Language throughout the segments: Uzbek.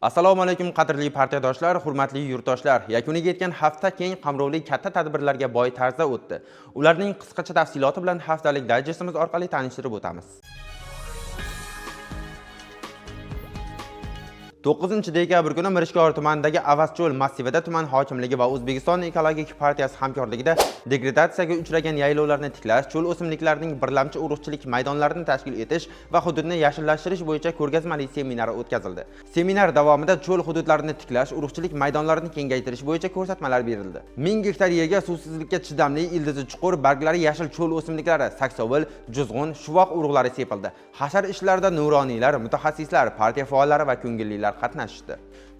Assalomu alaykum, qadrli partiyadoshlar, hurmatli yurtdoshlar. Yakuniga yetgan hafta keng qamrovli katta tadbirlarga boy tarzda o'tdi. Ularning qisqacha tafsiloti bilan haftalik dayjestimiz orqali tanishtirib o'tamiz. 9 dekabr kuni Mirishkor tumanidagi Avazcho'l massivida tuman hokimligi va O'zbekiston ekologik partiyasi hamkorligida degradatsiyaga uchragan yaylovlarni tiklash, cho'l o'simliklarining birlamchi urug'chilik maydonlarini tashkil etish va hududni yashillashtirish bo'yicha ko'rgazmali seminar o'tkazildi. Seminar davomida cho'l hududlarini tiklash, urug'chilik maydonlarini kengaytirish bo'yicha ko'rsatmalar berildi. 1000 gektar yerga suvsizlikka chidamli, ildizi chuqur, barglari yashil cho'l o'simliklari, saksovul, juzg'un, shuvoq urug'lari sepildi. Hashar ishlarida nuroniylar, mutaxassislar, partiya faollari va ko'ngillilar qatnashdi.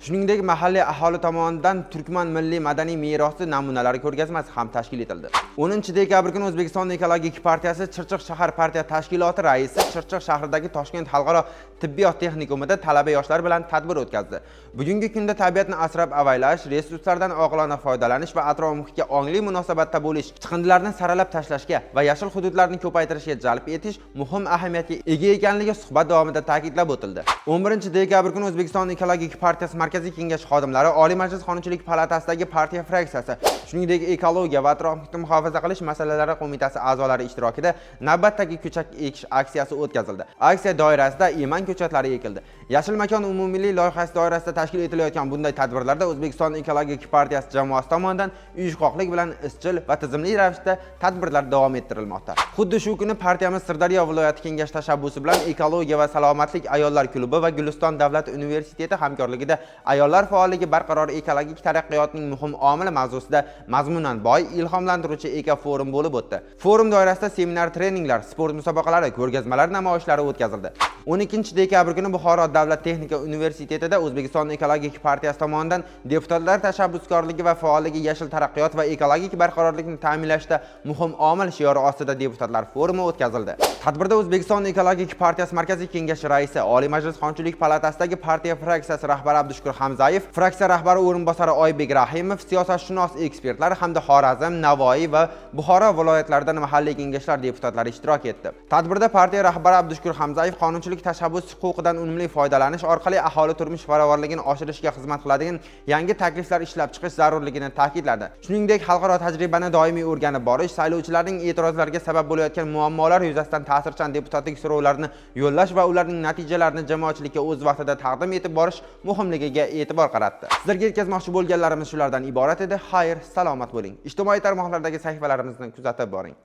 Shuningdek, mahalliy aholi tomonidan turkman milliy madaniy merosi namunalari ko'rgazmasi ham tashkil etildi. 10 dekabr kuni O'zbekiston ekologik partiyasi Chirchiq shahar partiya tashkiloti raisi Chirchiq shahridagi Toshkent xalqaro tibbiyot texnikumida talaba yoshlar bilan tadbir o'tkazdi. Bugungi kunda tabiatni asrab avaylash, resurslardan oqilona foydalanish va atrof muhitga ongli munosabatda bo'lish, chiqindilarni saralab tashlashga va yashil hududlarni ko'paytirishga jalb etish muhim ahamiyatga ega ekanligi suhbat davomida ta'kidlab o'tildi. 11 dekabr kuni O'zbekiston ekologik partiyasi Markaziy kengashi xodimlari, Oliy Majlis Qonunchilik palatasidagi partiya fraksiyasi, shuningdek, ekologiya va atrof muhitni muhofaza qilish masalalari qo'mitasi a'zolari ishtirokida navbatdagi ko'chat ekish aksiyasi o'tkazildi. Aksiya doirasida eman ko'chatlari ekildi. Yashil makon umummilliy loyihasi doirasida tashkil etilayotgan bunday tadbirlarda O'zbekiston ekologik partiyasi jamoasi tomonidan uyushqoqlik bilan izchil va tizimli ravishda tadbirlar davom ettirilmoqda. Xuddi shu kuni partiyamiz Sirdaryo viloyati kengashi tashabbusi bilan Ekologiya va salomatlik ayollar klubi va Guliston davlat universiteti hamkorligida ayollar faolligi barqaror ekologik taraqqiyotning muhim omili mavzusida mazmunan boy, ilhomlantiruvchi eko forum bo'lib o'tdi. Forum doirasida seminar treninglar, sport musobaqalari, ko'rgazmalar, namoyishlari o'tkazildi. 12 dekabr kuni Buxoro davlat texnika universitetida O'zbekiston ekologik partiyasi tomonidan deputatlar tashabbuskorligi va faolligi yashil taraqqiyot va ekologik barqarorlikni ta'minlashda muhim omil shiori ostida deputatlar forumi o'tkazildi. Tadbirda O'zbekiston ekologik partiyasi Markaziy kengashi raisi, Oliy Majlis Qonunchilik palatasidagi partiya fraksiyasi rahbari Abdushukur Hamzayev, fraksiya rahbari o'rinbosari Oybek Rahimov, siyosatshunos ekspertlar hamda Xorazm, Navoiy va Buxoro viloyatlaridan mahalliy kengashlar deputatlari ishtirok etdi. Tadbirda partiya rahbari Abdushukur Hamzayev qonunchilik tashabbus huquqidan unumli foydalanish orqali aholi turmush farovonligini oshirishga xizmat qiladigan yangi takliflar ishlab chiqish zarurligini ta'kidladi. Shuningdek, xalqaro tajribani doimiy o'rganib borish, saylovchilarning e'tirozlariga sabab bo'layotgan muammolar yuzasidan ta'sirchan deputatlik so'rovlarini yo'llash va ularning natijalarini jamoatchilikka o'z vaqtida taqdim etib borish muhimligiga e'tibor qaratdi. Sizlarga yetkazmoqchi bo'lganlarimiz shulardan iborat edi. Xayr, salomat bo'ling. Ijtimoiy tarmoqlardagi sahifalarimizni kuzatib boring.